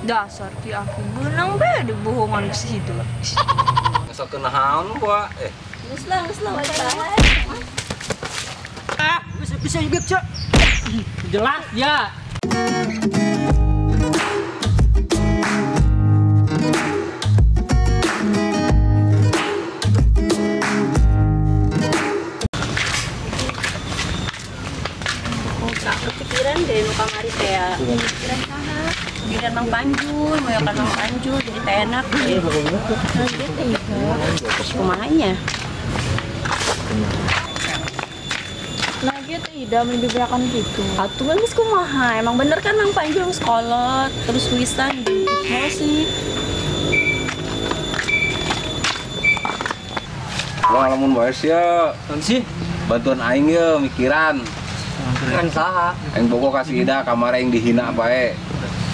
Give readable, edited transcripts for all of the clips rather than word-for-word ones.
Dasar ki aku benang be dibohongan ke situ. Ngesel kenaon gua. Geus lah, wae. Ah, bisa juga, Cok. Jelas ya. Kepikiran deh nu kamari teh ya. Kepikiran saha? Kepikiran Mang Panjul, moyokan Mang Panjul jadi teh enak. Terus kumahanya? Nah gitu Ida mendiberakan gitu. Atuh geus kumaha? Emang bener kan Mang Panjul geus kolot, terus wisan gitu sih. Wah, lamun bae sia. Sih, bantuan aing ye mikiran. Kan saha? Aing bogo kasih Ida kamari aing dihina bae.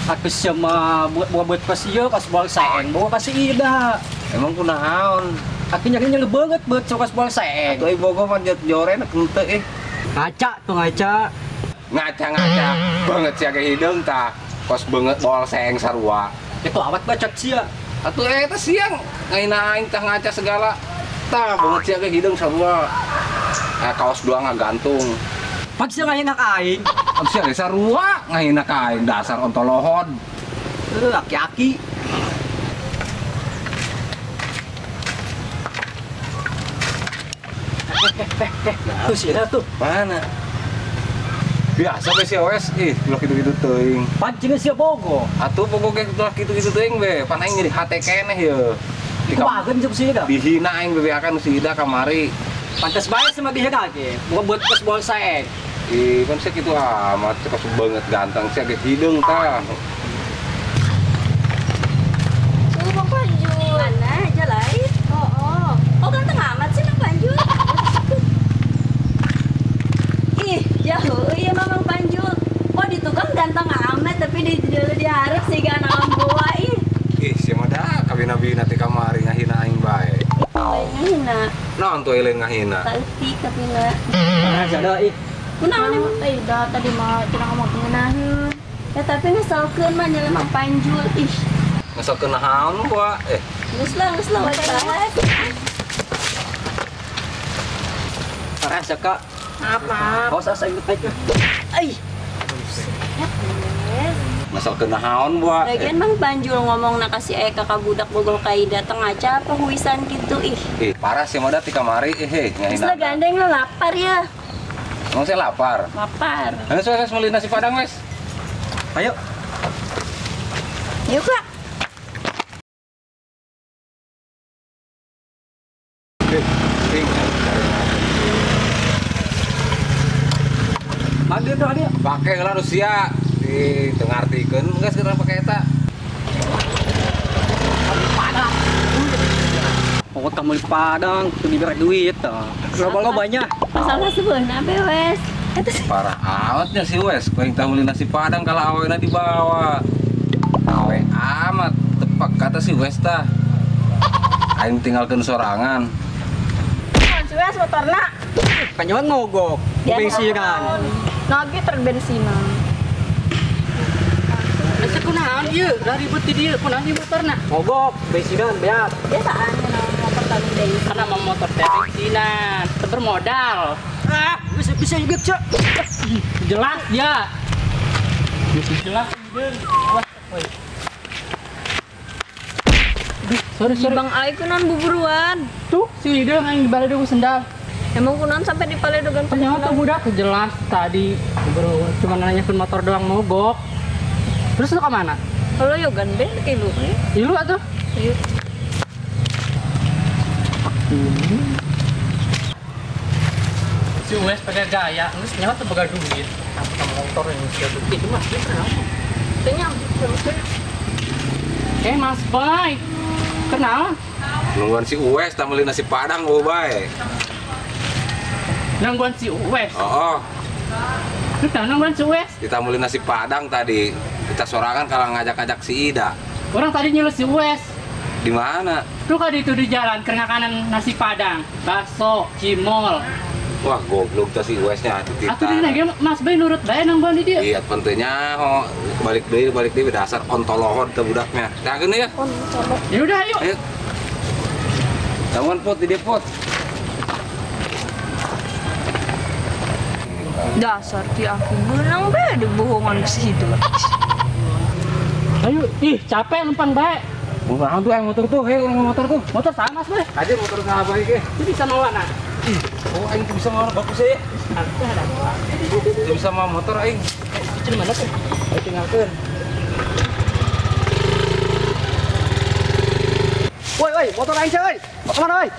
Aku sama buat kasih ieu kas buang saeng, bogo kasih Ida. Emang kunaon? Aku nyari banget buat kas buang saeng. Atuh aing bogo mah joren henteu ih. Ngaca tuh ngaca. Ngaca-ngaca banget sia ke hideung tah. Kos banget bol saeng sarua. Itu awat bacot sia. Atuh eta siang ngahina aing tah ngaca segala. Tah banget sia ke hideung sarua. Kaos doang ngagantung. Pag siya ngahina ka aing. Pag siya ge sarua ngahina ka aing dasar ontolohon. Aki-aki. Tuh sih tuh. Mana? Biasa be si Owes, ih ulah kitu-kitu teuing. Pancing sia bogo. Atuh bogo ge ulah kitu-kitu teuing be, pan aing nyeri hate keneh ye. Dikumahakeun jeung si Ida. Dihina aing bebeakan si Ida kamari. Pantes bae sama dihina ge. Bukan buat pas bol saeng. Ih, kan sia kitu amat, cekos banget ganteng sia ge hideung tah. Tuh Bang Panjul. Mana aja lain? Oh. Oh ganteng amat sih Bang Panjul. Ih, jauh iya Bang Panjul. Oh di tukang ganteng amat tapi di diharap sih gak buah ih. Ih, sia mah da kabina-bina teh kamari ngahina aing bae. Ngahina. Naon tuh euleun ngahina? Saeutik kapina. Nah, jada ih. Kunaon emang teh Ida tadi mah cenah ngomong ngeunaheun. Ya tapi ngeselkeun mah nyele Mang Panjul ih. Ngeselkeun naon gua? Geus lah wae. Parah Kak. Maaf. Awas asa inget aja. Ai. Ngeselkeun naon gua? Lagian Mang Panjul ngomong na kasih Eka ka budak bogoh ka Ida teh ngaca apa huisan kitu ih. Ih, parah sih mah da ti kamari ih ngahina. Geus lah gandeng lah lapar ya. Emang saya lapar? Lapar. Ayo, wes, beli nasi padang, wes. Ayo. Yuk, Kak. Mandir dong dia. Pakai lah Rusia. Di tengartikeun geus kita pakai eta. Padang. Pokok kamu di Padang tuh diberi duit toh. Loba-lobanya. Masalah sebenarnya be wes. Parah amatnya si Wes, kau yang tahu beli nasi Padang kalau awena dibawa. Awe amat tepak kata si Wes tah. Aing tinggalkeun sorangan. Si Wes motorna. Kanyawan ngogok, bensinan. Nage terbensinan. Asa kunaon ieu? Dah ribut di dieu, kunaon ieu motorna? Mogok, bensinan beat. Biasaan naon motor tadi bensin. Karena mau motor teh bensinan, teu bermodal. Ah, bisa juga, Cok. Jelas ya. Jelas hideung. Awas, woi. Sorry. Bang ai kunaon buburuan. Tuh, si hideung aing dibaledogan sendal. Emang kunaon sampai dipaledogan pakai sendal? Tuh budak jelas tadi bro, cuma nanyakeun motor doang mogok. Terus lu kemana? Kalau yogan be ke ilu. Ilu atuh? Yuk. Si Wes pakai gaya, geus nyawa teu boga duit. Sama motor yang geus duit itu mah ieu kenapa? Teu nyampe. Mas Boy. Kenal? Nungguan si Uwes tah meuli nasi Padang bae bae. Nungguan si Uwes. Oh. Lu nungguan si Uwes? Kita meuli nasi Padang tadi. Kita sorangan kalau ngajak-ngajak si Ida. Orang tadi nyuruh si Uwes. Di mana? Tuh kali itu di jalan, keur ngakanan nasi Padang, bakso, cimol. Wah, goblok tah si Wesnya atuh tita. Atuh dina ge Mas Bay nurut bae nang di dia. Iya, pentingnya ho balik deui dasar ontoloho teh budaknya. Tangkeun ya. Ontolo. Ya udah ayo. Ayo. Tangan pot di depot. Dasar ki aku menang be dibohongan ke situ. Ayo, ih capek lempang bae. Mau tuh motor tuh, hei motor tuh. Motor sama Mas Bay. Aja motor sama bae ke. Itu bisa mawa nah. Oh, aing tuh bisa mawa bagus ya. Tuh bisa mawa motor aing. Itu mana tuh? Ayo tinggalkeun. Woi, woi, motor aing woi. Kemana woi?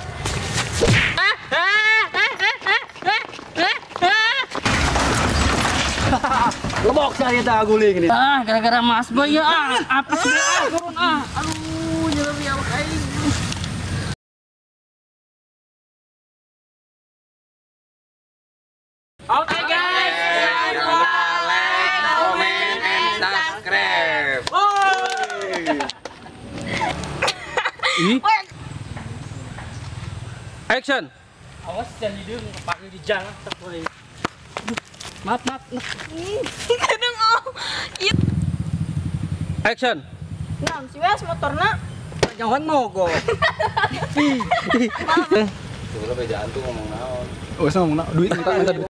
Lebok saya dah guling ini. Ah, gara-gara Mas Boy ya. Ah, apa sih? Ah, turun ah. Aduh, nyelam ya aing. Oke guys, jangan lupa like, comment, and subscribe. Action. Awas jangan hidung pakai di jalan terus. Maaf, maaf. Kadang oh. Iya. Action. Nah, si Wes motorna Jangan mogok. Tuh lo bejaan tuh ngomong naon. Oh, sama ngomong duit minta duit.